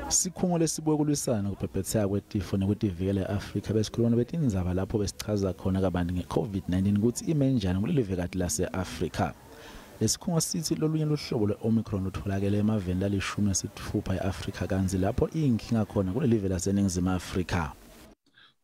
Sikhungo lesibuke kulwisana nekubhebhetseka kwetifo nekutivikela e-Afrika besikhuluma betindzaba lapho besichaza khona kabanti nge-COVID-19 kutsi ime njani kuleli vekati lase-Afrika. Lesikhungo sitsi lolunye luhlobo lwe-Omicron lutfolakele emaveni lalishumi nesitfupha e-Afrika, kantsi lapho iyinkinga khona kulelive laseNingizimu Afrika.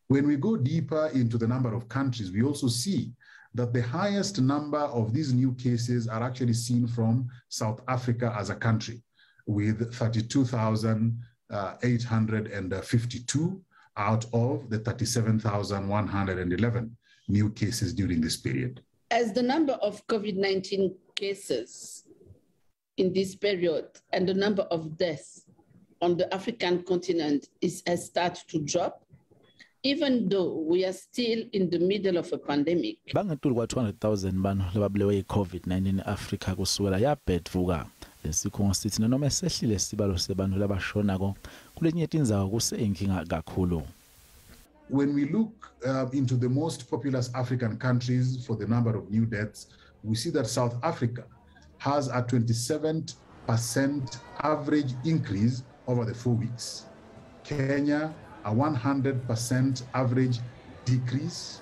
When we go deeper into the number of countries, we also see that the highest number of these new cases are actually seen from South Africa as a country, with 32,852 out of the 37,111 new cases during this period. As the number of COVID-19 cases in this period and the number of deaths on the African continent has started to drop, even though we are still in the middle of a pandemic. Bangetulu kwa-200,000 bantfu lababulewe yi-COVID-19 e-Afrika kusukela yabhedvuka. Lesikhungo sithi nanoma sehlile sibalo sebantfu labashonako, kuletinye tindzawo kuseyinkinga kakhulu. When we look into the most populous African countries for the number of new deaths, we see that South Africa has a 27% average increase over the 4 weeks. Kenya, a 100% average decrease.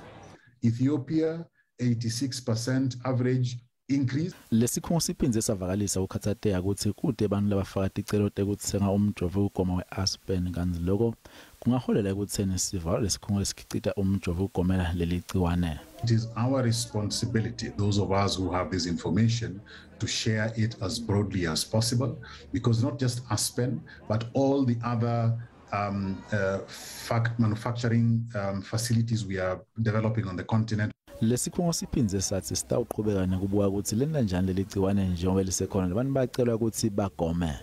Ethiopia, 86% average increase. Lesikhungo siphindze savakalisa ukukhatsateka kutsi kute bantfu labafaka ticelo tekutsenga umjovo wekugoma we-Aspen, kantsi loko kungaholela ekutseni sivalwe lesikhungo lesikhicita umjovo wekugomela leli gciwane. It is our responsibility, those of us who have this information, to share it as broadly as possible, because not just Aspen, but all the other manufacturing facilities we are developing on the continent. Lesikhungo siphindze satsi sitawuqhubeka nekubuka kutsi lenta njani leli gciwane njengoba lisekhona. Labantu bacelwa kutsi bagome.